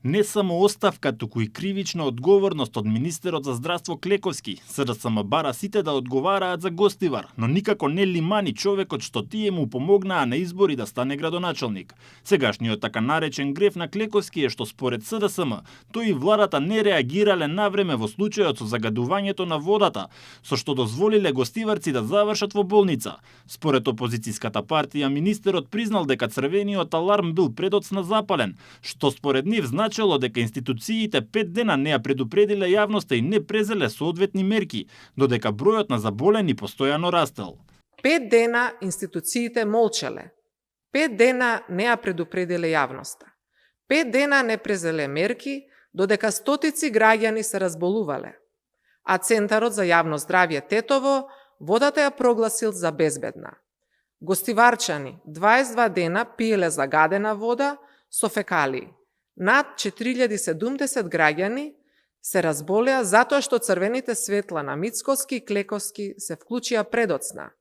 Не само оставка, туку и кривична одговорност од министерот за здравство Клековски. СДСМ бара сите да одговараат за Гостивар, но никако не Лимани, човекот што тие му помогнаа на избори да стане градоначелник. Сегашниот така наречен греф на Клековски е што според СДСМ, тој и владата не реагирале навреме во случајот со загадувањето на водата, со што дозволиле гостиварци да завршат во болница. Според опозицијската партија, министерот признал дека црвениот аларм бил предоцна запален, што според нив значело дека институциите 5 дена не ја предупредиле јавноста и не презеле соодветни мерки, додека бројот на заболени постојано растел. 5 дена институциите молчеле. 5 дена не ја предупредиле јавноста. 5 дена не презеле мерки, додека стотици граѓани се разболувале. А Центарот за јавно здравје Тетово водата ја прогласил за безбедна. Гостиварчани 22 дена пиеле загадена вода со фекалии. Над 4070 граѓани се разболеа затоа што црвените светла на Мицкоски и Клековски се вклучија предоцна.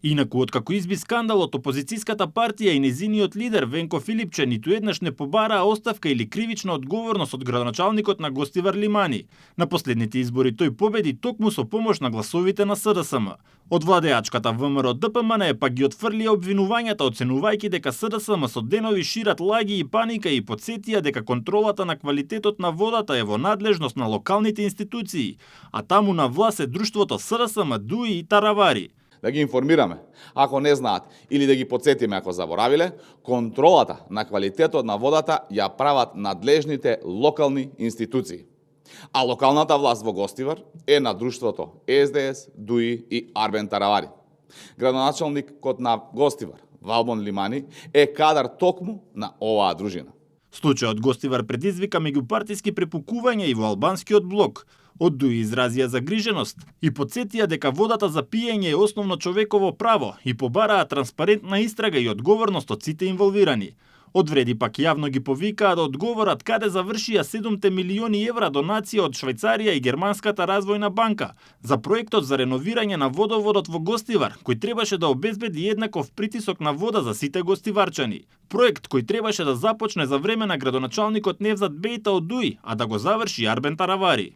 Инаку, откако изби скандалот, опозицијската партија и незиниот лидер Венко Филипче ниту еднаш не побараа оставка или кривична одговорност од градоначалникот на Гостивар Лимани. На последните избори тој победи токму со помош на гласовите на СДСМ. Од владеачката ВМРО ДПМН пак ги отфрлија обвинувањата, оценувајќи дека СДСМ со денови шират лаги и паника и потсетија дека контролата на квалитетот на водата е во надлежност на локалните институции, а таму на власт е друштвото СДСМ, ДУИ и Таравари. Да ги информираме, ако не знаат, или да ги подсетиме ако заборавиле, контролата на квалитетот на водата ја прават надлежните локални институции. А локалната власт во Гостивар е на друштвото СДС, ДУИ и Арбен Таравари. Градоначалникот на Гостивар, Валбон Лимани, е кадар токму на оваа дружина. Случајот Гостивар предизвика меѓупартиски препукувања и во албанскиот блок. Од ДУИ изразија загриженост и потсетија дека водата за пиење е основно човеково право и побараа транспарентна истрага и одговорност од сите инволвирани. Одвреди пак јавно ги повикаа да одговорат каде завршија 7 милиони евра донација од Швајцарија и Германската развојна банка за проектот за реновирање на водоводот во Гостивар, кој требаше да обезбеди еднаков притисок на вода за сите гостиварчани. Проект кој требаше да започне за време на градоначалникот Невзат Бејта од ДУИ, а да го заврши Арбен Таравари.